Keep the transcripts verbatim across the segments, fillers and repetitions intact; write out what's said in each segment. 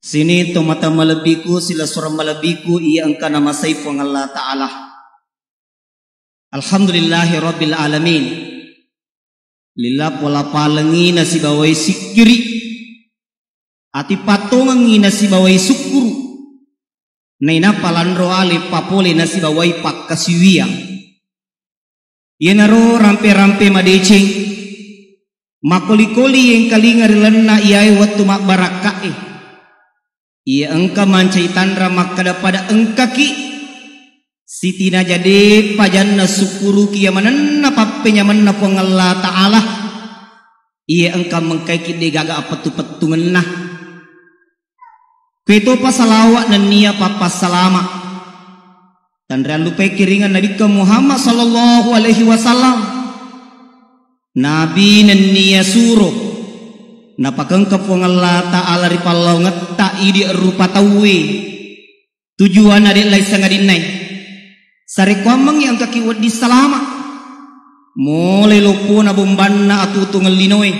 Sining tomatoa malebbiku, silessureng malebbiku iya engka namasei Puang Allah Ta'ala. Alhamdulillahi Rabbil Alamin. Lila pola palengi nasibawai sikkiri, ati pattongengi nasibawai sukkuru, nainappa lanro ale papole nasibawai pakkasiwiang. Iyanaro rampe-rampe madeceng, makkoli-koli yengkalinga ri lalenna iyae wettu mabbarakka'e. Iya engka mancai tanra makkada pada engkaki sitinaja de pajanna sukkuruki iya manenna pappenyamenna Puang Allah Ta'ala. Iya engka mengkaiki de gaga apettu-pettungenna. Kuetopa salawa nennia pappassalama. Tanreang lupai kiringan Nabikka Muhammad sallallahu alaihi wasallam. Nabi nennia suro napakengka Puang Allah Ta'ala ri pallaungetta idi rupa tauwe. Tujuanna de lai sangadinnai. Sarekkuammengngi engkaki wedding salama. Mole loppona bombanna atutungeng linoe.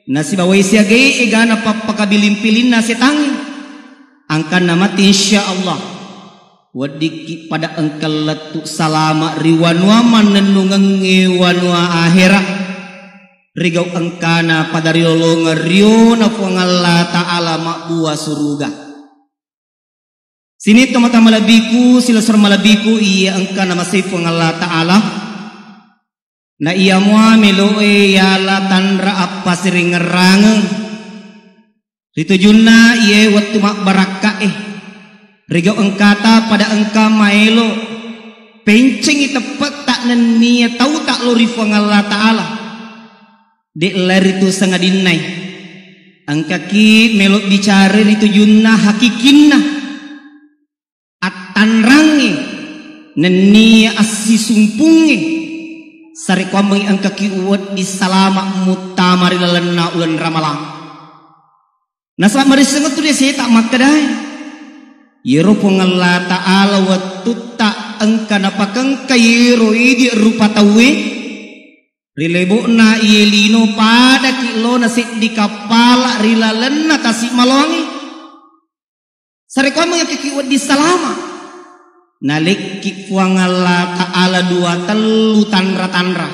Nasibawai siagae egana pappakabiling-pilinna setangnge. Angkanna matti, insya Allah, weddikki pada engka lettu salama ri wanua mannennungengnge wanua ahera. Rigau engkana pada rilolongeng riona Puang Allah Ta'ala mabbua suruga. Sining tomatoa malebbiku, silessureng malebbiku iya engka namasei Puang Allah Ta'ala. Na iya mua meloe yala tanra appasiringerrangeng ri tujunna iye wettu mabbarakka'e. Rigau engkata pada engka maelo pencengi teppetta nennia tauta lo ri Puang Allah Ta'ala. De laritu sangadinnai. Engkaki melo bicara ri tujunna hakikinna. Attanrangnge nennia assisumpungnge, sarekkuammengngi engkaki uwedding salama muttama ri lalenna uleng Ramalang. Nasaba marissengettu de seta makkedae, yero Puang Allah Ta'ala wettutta engka napakengka yero idi rupa tauwe ri lebo'na iye lino padaki lona seddi kappala ri lalenna Tasik Maloangnge. Sarekkuammengngi engkaki wedding salama, nalekki Puang Allah Ta'ala dua tellu tanra-tanra.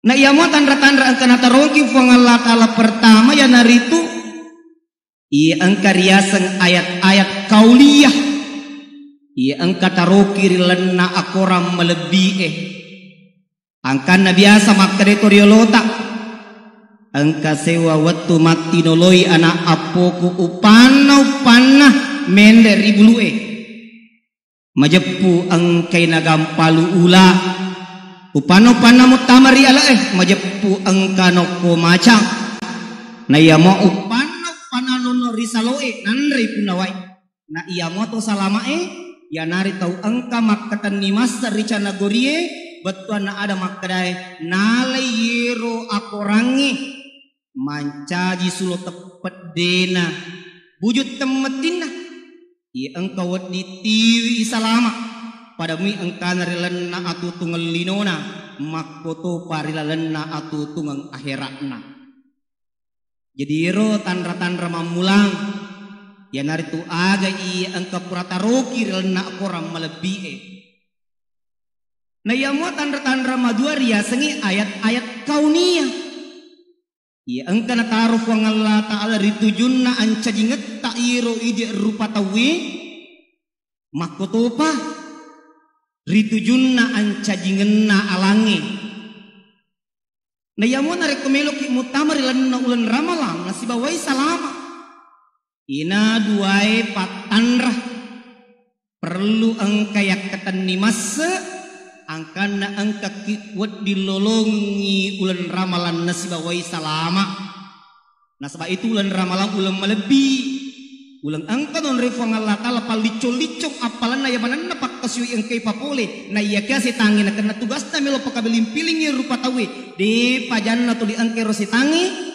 Na iya mua tanra-tanra engka nataroki Puang Allah Ta'ala pertama, iyanaritu iya engka riaseng ayat-ayat kauliyah, iya engka taroki ri lalenna akorang malebbi'e. Angkanna biasa makkeda to riolota, engka sewa wettu mattinoloi ana appoku, upanna-upanna menre ri bulu'e. Majeppu engkai nagampalu ula. Upanna-upanna muttama ri ale'e, majeppu engka nokko macang. Na iyamo upanna-upanna nonno ri salo'e, nanrei punna wai. Na iyamo to salama'e, iyanari tau engka makkatenni masse ri canagorie, bettuanna ada makkedae, nalai yero akorangnge mancaji sulo teppeddena bujung temmettinna. Iya engka wedding tiwi salama, pada mui engkana ri lalenna atutungeng linona, makkotopa ri lalenna atutungeng ahera'na. Jadi ero tanra-tanra mammulang, iyanaritu aga iya engka pura taroki ri lalenna akorang malebbi'e. Na iyamua tanra-tanra madua riasengngi ayat-ayat kauniyah. Iya engka nataro Puang Allah Ta'ala ri tujunna ancajingetta iyero idi rupa tauwe, makkotopa ri tujunna ancajingenna alangnge. Na iyamua narekko meloki muttama ri lalenna uleng Ramalang nasibawai salama, ina duae pattanra. Perlu engka yakkatenni masse, angkanna engkaki wedding lolongengngi uleng Ramalang nasibawai salama. Nasaba itu uleng Ramalang uleng malebbi. Uleng engka nonroi Puang Allah Ta'ala palliccong-liccong appalanna iya manenna pakkasiwi engkai papole. Na iyakia setangnge nakenna tugasna melo pakabiling-pilingngi rupa tauwe. De pajanna tuli engkai ro setangnge.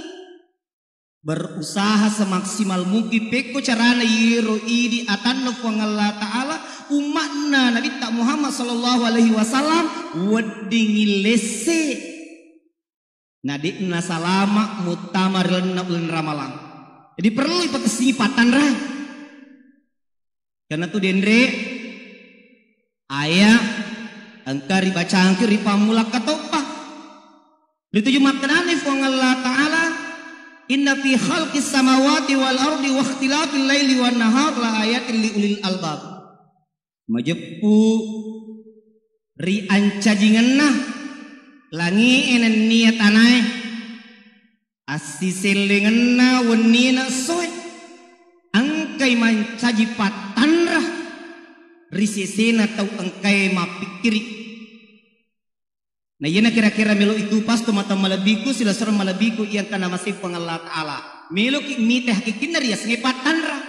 Berusaha semaksimal mungkin pekko carana iyero idi atanna Puang Allah Ta'ala, umma'na Nabitta Muhammad sallallahu alaihi wasallam wedding illesse. Na de'na salama muttama ri lalenna uleng Ramalang. Jadi perlu ipakessingi pattanra. Karena tu denre aya engka ribacangki ri pammula katoppa. Rituju makkedani Puang Allah Ta'ala, "Inna fi khalqis samawati wal ardi wakhtilafil laili wan nahar la ayatin li ulil albab." Majeppu ri ancajingenna langi'e nennia tanae, assisellengenna wennina essoe, engkai mancaji pattanra ri sesena tau engkae mappikkiri. Na iyana kira-kira melo itu pas to mata malebbiku, silasereng malebbiku iya engka namasei Puang Allah Ta'ala. Meloki mita hakikinna riasengnge pattanra.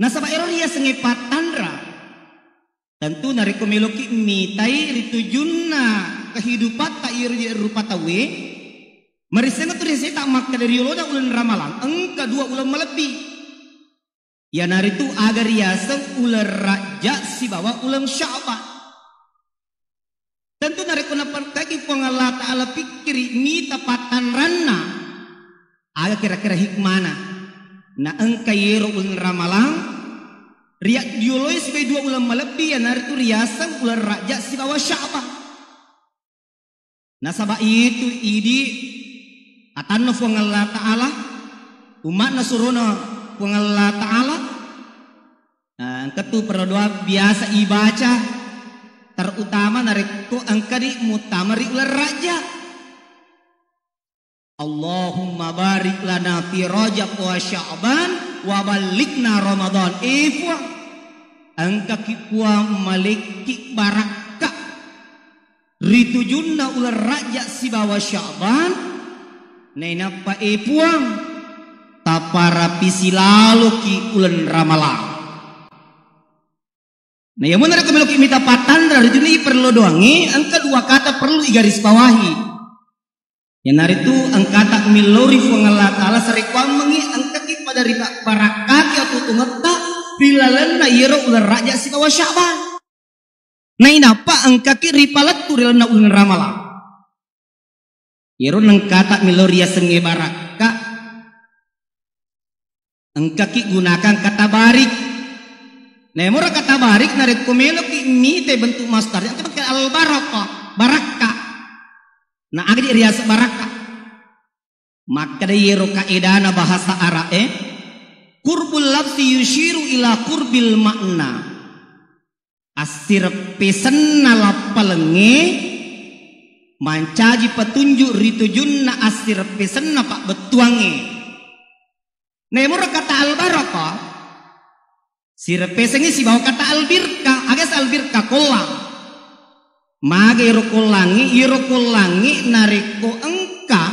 Nasaba ero riasengnge pattanra, tentu narekko meloki mitai ri tujunna kehidupatta iro je rupa tauwe, marissenna tu riaseta makkeda riolona uleng Ramalang, engka dua uleng malebbi. Iyanaritu aga riaseng uleng Rajab sibawa uleng Sya'ban. Tentu narekko napakkaki Puang Allah Ta'ala pikkiri mita pattanranna, aga kira-kira hikmana? Na engka yero uleng Ramalang, riak dioloi sibawa dua uleng malebbi, iyanaritu riaseng uleng Rajab sibawa Sya'ban. Nasaba itu idi atanna Puang Allah Ta'ala, umma'na surona Puang Allah Ta'ala. Nah, engka tu perlu doa biasa ibaca, terutama narekko engka di muttama ri uleng Rajab. Allahumma barik lana fi Rajab wa Sya'ban wa ballighna Ramadan. Eh Puang, engkaki Puang malekki barakka ri tujunna uleng Rajab sibawa Sya'ban, nainappa eh Puang, taparapisi laloki uleng Ramalang. Nah, iyamuna narekko meloki mita pattanra ri tujunna perlu doangnge, engka dua kata perlu igaris bawahi. Iyanaritu engkata millau ri Puang Allah Ta'ala sarekkuammengngi engkaki pada ri barakkai atuo-tuongetta ri lalenna iyaro uleng Rajab sibawa Sya'ban. Nainappa engkaki ripalettu ri lalenna uleng Ramalang. Iyaro nengkata millau riasengnge barakka, engkaki gunakan kata barik. Naimura kata barik narekko meloki mite bentuk masdar, engka pake al-barakah, barakka. Na aga di riaseng barakka? Makkeda iyaro kaedana bahasa Arab e, qurbul lafzi yusyiru ila qurbil makna. Assireppesenna lappalengnge mancaji petunjuk ri tujunna assireppesenna pabbettuangnge. Naimura kata al-barakah, sireppesengngi sibawa kata al-birkah. Aga iyaseng al-birkah? Kollang. Maga ero kollangnge? Iyaro kollangnge narekko engka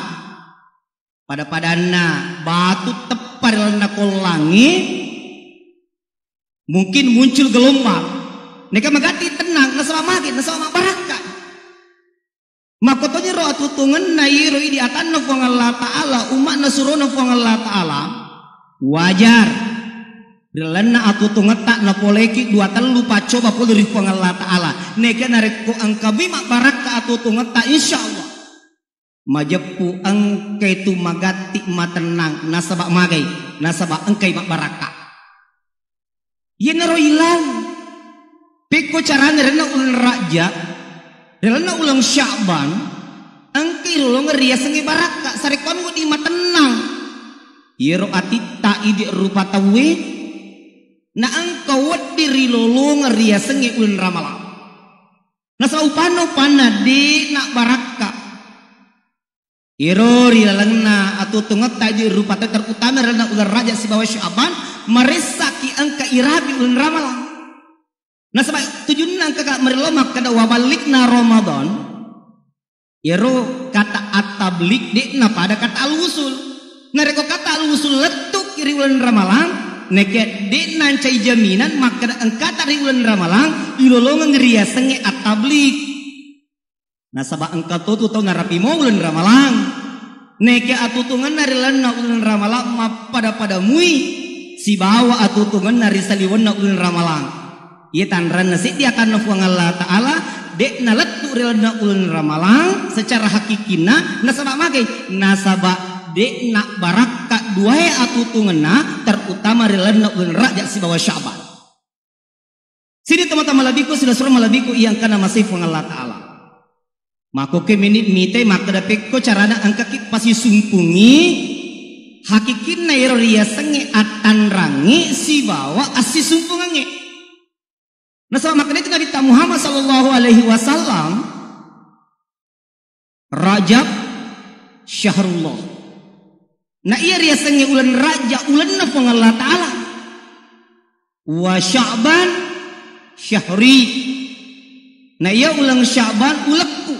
pada-padanna batu teppa ri lalenna kollangnge, mungkin muncul gelombang. Neka magatti tennang, nasaba mage, nasaba mabbarakka. Makkotoniro atuo-tuongenna iyaro idi atanna Puang Allah Ta'ala, umma'na surona Puang Allah Ta'ala, wajar ri lalenna atuo-tuongetta napoleki dua tellu paccoba pole ri Puang Allah Ta'ala. Neka narekko engka mi mabbarakka atuo-tuongetta, insya Allah majeppu engkai tu magatti matennang, nasaba magai, nasaba engkai mabbarakka. Iyanaro ilau. Pekko carana ri lalenna uleng Rajab, ri lalenna uleng Sya'ban, engkai rilolongeng riasengnge barakka, sarekkuammengngi matennang. Iyaro atitta idi rupa tauwe, na engka wedding rilolongeng riasengnge uleng Ramalang. Nasaba upanna-upanna de'na barakka. Iyaro ri lalenna atuo-tuongetta idi rupa tauwe, terutama ri lalenna uleng Rajab sibawa Sya'ban, maressaki engka irapi uleng Ramalang. Nasaba tujunna engkaka marillau makkeda wa ballighna Ramadan. Iyaro kata at-tabligh de'na pada kata al-wusul. Narekko kata al-wusul lettuki ri uleng Ramalang, neke de'na nancai jaminan makkeda engkata ri uleng Ramalang ilolongeng riasengnge at-tabligh. Nasaba engka totu tau narapi mo uleng Ramalang. Neke atuo-tuongenna ri lalenna uleng Ramalang mappada-pada mui sibawa atuo-tuongenna ri saliwenna uleng Ramalang. Iya tanranna seddi atanna Puang Allah Ta'ala, de'na lettu ri lalenna uleng Ramalang secara hakikinna, nasaba magai? Nasaba De'na barakka duae atutungenna, terutama ri lalenna uleng Rajab sibawa Sya'ban. Sini teman-teman malebbiku, sila surang malebbiku iya engkana masih Puang Allah Ta'ala. Makkoke mini mitai makkeda pekko carana engkaki pasisumpungi hakikinna ero riasengnge attanrangnge sibawa assisumpungengnge. Nasaba makkeda itu Nabitta Muhammad sallallahu alaihi wasallam, Rajab syahrullah. Na iya riasengnge uleng Rajab ulenna Puang Allah Ta'ala. Wa Sya'ban syahri. Na iya uleng Sya'ban ulekku.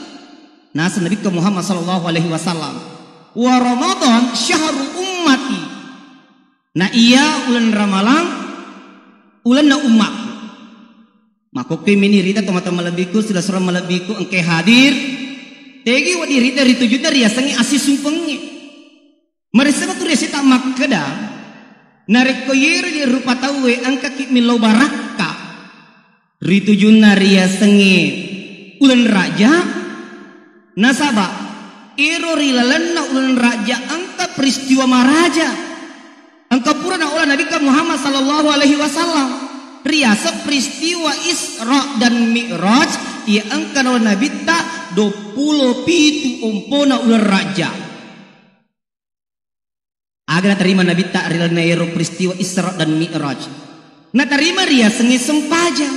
Naseng Nabikka Muhammad sallallahu alaihi wasallam. Wa Ramadan syahru ummati. Na iya uleng Ramalang ulenna ummakku. Makkokke mini rita tomatoa malebbiku, sila surang malebbiku engke hadir. Tegi wedding rita ritujunna riasengnge assisumpengnge. Maressaba tu riaseta makkeda, narekko yero di rupa tauwe engkaki millau barakka ritujunna riasengnge uleng Rajab, nasaba ero ri lalenna uleng Rajab engka peristiwa maraja. Engka pura naola Nabikka Muhammad sallallahu alaihi wasallam. Riaseng peristiwa Isra dan Mi'raj, iya engka naola Nabitta dua puluh pitu ompona uleng Rajab. Aga natarima Nabitta ri lalenna ero peristiwa Isra dan Mi'raj? Natarima riasengnge sempajang.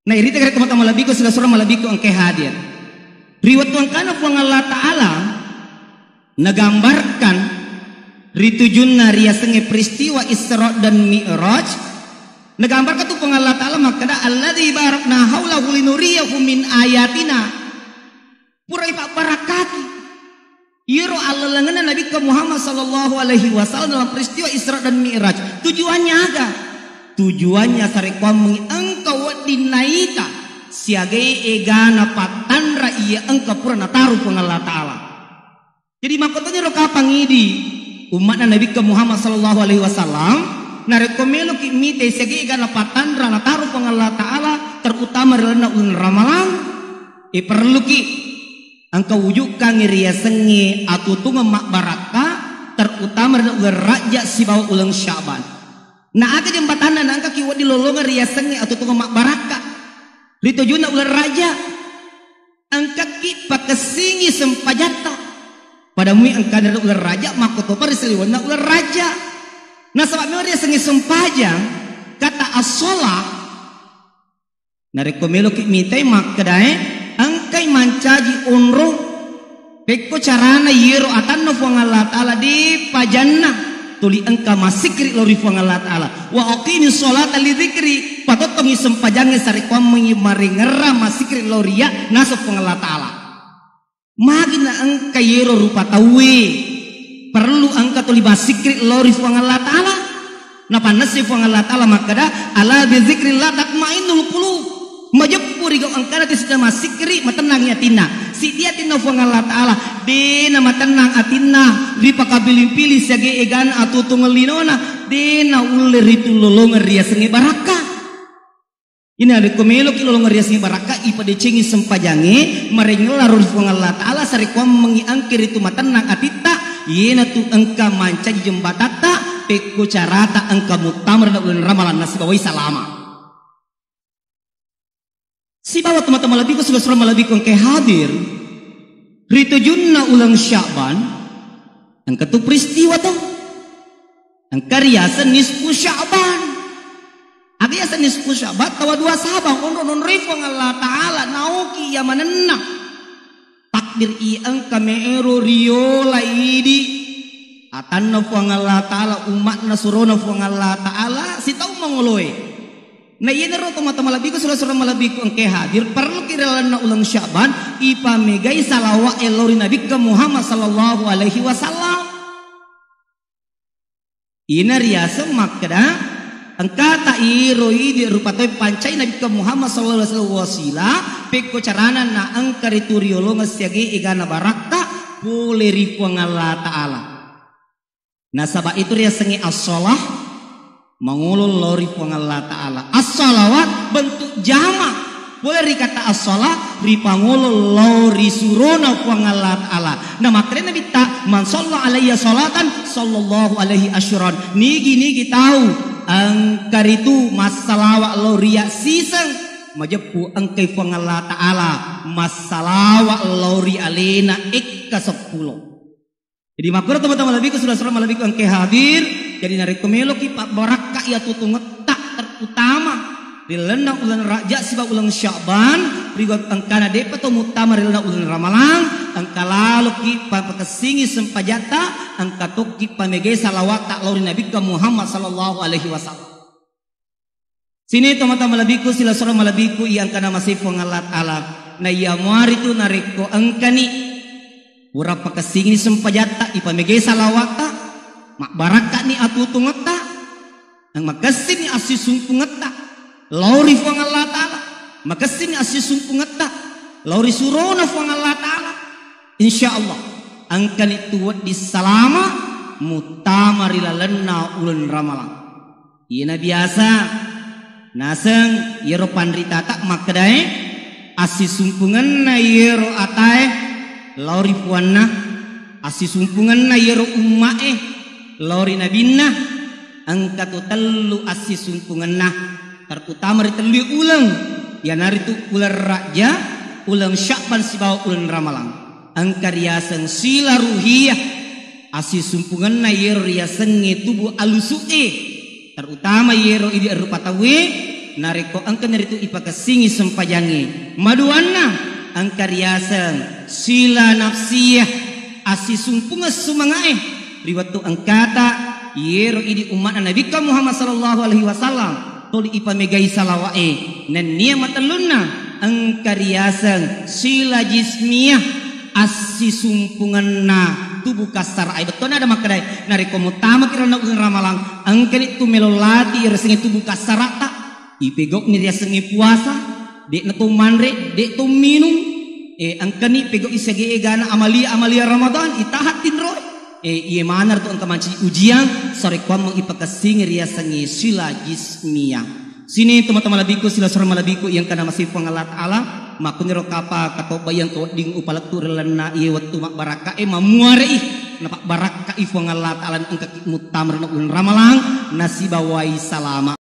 Na irita kare tomatoa malebbiku, sila surang malebbiku engke hadir. Ri wettu engkana Puang Allah Ta'ala nagambarkan ritujunna riasengnge peristiwa Isra dan Mi'raj, nagambarkan tu Puang Allah Ta'ala makkeda, "Alladzi barakna haulahu linuriyahu min ayatina." Pura ipabbarakkaki. Iyaro allalengenna Nabikka Muhammad sallallahu alaihi wasallam dalam peristiwa Isra dan Mi'raj. Tujuannya aga? Tujuannya sarekkuammengngi engka wedding naita siagae egana pattanra iya engka pura nataru Puang Allah Ta'ala. Jadi makkotoniro kapang idi umma'na Nabikka Muhammad sallallahu alaihi wasallam, narekko meloki mite siagae egana pattanra nataru Puang Allah Ta'ala, terutama ri lalenna uleng Ramalang, e perluki engka wujukkangngi riasengnge atutungeng mabbarakka, terutama ri uleng Rajab sibawa uleng Sya'ban. Na aga jembatanna naengkaki wedding lolongeng riasengnge atutungeng mabbarakka ri tujunna uleng Rajab? Engkaki pakessingi sempajatta. Pada mui engkana ri uleng Rajab, makkotopa ri saliwenna uleng Rajab. Nasaba memang riasengnge sempajang, kata as-shalah, narekko meloki mitai makkedae, engkai mancaji onrong. Pekko carana iyero atanna Puang Allah Ta'ala de pajanna tuli engka massikri lao ri Puang Allah Ta'ala. Wa aqimis sholata li dzikri, patottongi sempajangnge sarekkuammengngi marengerra massikri lao ri iya naseng Puang Allah Ta'ala. Magi na engka iyero rupa tauwe perlu engka tuli massikri lao ri Puang Allah Ta'ala? Napannessai Puang Allah Ta'ala makkeda, "Ala bidzikrillah tatmainnul qulub." Majeppu ri gau engkana tu siddena massikri, matennangi atinna. Siddi atinna Puang Allah Ta'ala, de namatennang atinna ri pakabiling-piling siaga egana atutungeng linona, de naulle ritulolongeng riasengnge barakka. Ina rekko meloki lolongeng riasengnge barakka, ipadecengi sempajangnge, marengella ro ri Puang Allah Ta'ala, sarekkuammengngi engka ritu matennang atitta, iyanatu engka mancaji jembatatta, pekko carata engka muttamara na uleng Ramalang nasibawai salama. Sibawa tomatoa malebbiku, sura-sura malebbiku engka hadir, ri tujunna uleng Sya'ban, engka tu peristiwa to. Engka riaseng nisfu Sya'ban. Aga yaseng nisfu Sya'ban? Tawa dua sabang onro nonroi Puang Allah Ta'ala, naoki iya manenna. Takdir i engka me'ero riola idi atanna Puang Allah Ta'ala, umma'na surona Puang Allah Ta'ala, sitaung mangoloe. Na iyanaro tomatoa malebbiku, sura-sura malebbiku engka hadir, perluki ri lalenna uleng Sya'ban, ipamegai salawa'e lao ri Nabikka Muhammad sallallahu alaihi wasallam. Ina riaseng makkeda, engkata iro idi rupa tauwe pancai Nabikka Muhammad sallallahu alaihi wasallam wasila, pekko carana na engka ritu riolongeng siaga egana barakka pole ri Puang Allah Ta'ala. Nasaba itu riasengnge as-shalah, mangolo lao ri Puang Allah Ta'ala. As-shalawat bentuk jama. Pole ri kata as-shalah, ripangolo lao ri surona Puang Allah Ta'ala. Na makkeda Nabitta, "Man shalla alayya shalatan, sallallahu alaihi asyran." Nigi-nigi tau engka ritu massalawa lao ri iyya siseng, majeppu engkai Puang Allah Ta'ala massalawa lao ri alena ekka seppulo. Jadi makkuro tomatoa malebbiku, saudara-saudara malebbiku engke hadir, jadi narekko meloki pabbarakka iya tutungetta, terutama ri lalenna uleng Rajab siba uleng Sya'ban, ri wettu engkana de'pa to muttama ri lalenna uleng Ramalang, engka laloki papakessingi sempajatta, engka tokki pamegai salawatta lao ri Nabikka Muhammad sallallahu alaihi wasallam. Sini tomatoa malebbiku, saudara-saudara malebbiku iya engkana masei Puang Allah Ta'ala. Na iya muari tu narekko engkani pura pakessingi sempajatta, ipamegai salawatta, mabbarakkani atutungetta, nang makessini assisumpungetta lao ri Puang Allah Ta'ala, makessini assisumpungetta lao ri surona Puang Allah Ta'ala. Insya Allah, engkani tu wedding salama muttama ri lalenna uleng Ramalang. Iyana biasa naseng iyaro panritata makkedae, assisumpungenna iyaro atae lao ri puanna, assisumpungenna iyaro umma'e lao ri nabinna, engka tu tellu assisumpungenna, terutama ri tellue uleng, iyanaritu uleng Rajab, uleng Sya'ban sibawa uleng Ramalang. Engka riaseng sila ruhiyah, assisumpungenna iyero riasengnge tubu alusu'e, terutama iyero idi rupa tauwe, narekko engka naritu ipakessingi sempajangnge. Maduanna, engka riaseng sila nafsiyah, assisumpungeng sumangae ri wettu engkata iyero idi umma'na Nabikka Muhammad sallallahu alaihi wasallam toli ipamegai salawa'e. Nennia matellunna, engka riaseng sila jismiyah, assisumpungenna tubu kassara'e. Bettuanna ada makkedae, narekko muttamaki ri lalenna uleng Ramalang, engkani tu melo lati riasengnge tubu kassara'ta, ipegau'ni riasengnge puasa, de'na to manre, de' to minung, e, engkani pegau'i siaga egana amalia-amalia Ramadan, itaha tinroe. E, iye maneng tu engka mancaji ujian, sarekkuammeng ipakessingi riasengnge sila jismiyah. Sini tomatoa malebbiku, sila saudara malebbiku iya engkana masei Puang Allah Ta'ala, makkuniro kapa katobba iya engka wedding upalettu ri lalenna iye wettu mabbarakkae, mammuare'i napabbarakka'i Puang Allah Ta'ala, engkaki muttama ri lalenna uleng Ramalang, nasibawai salama.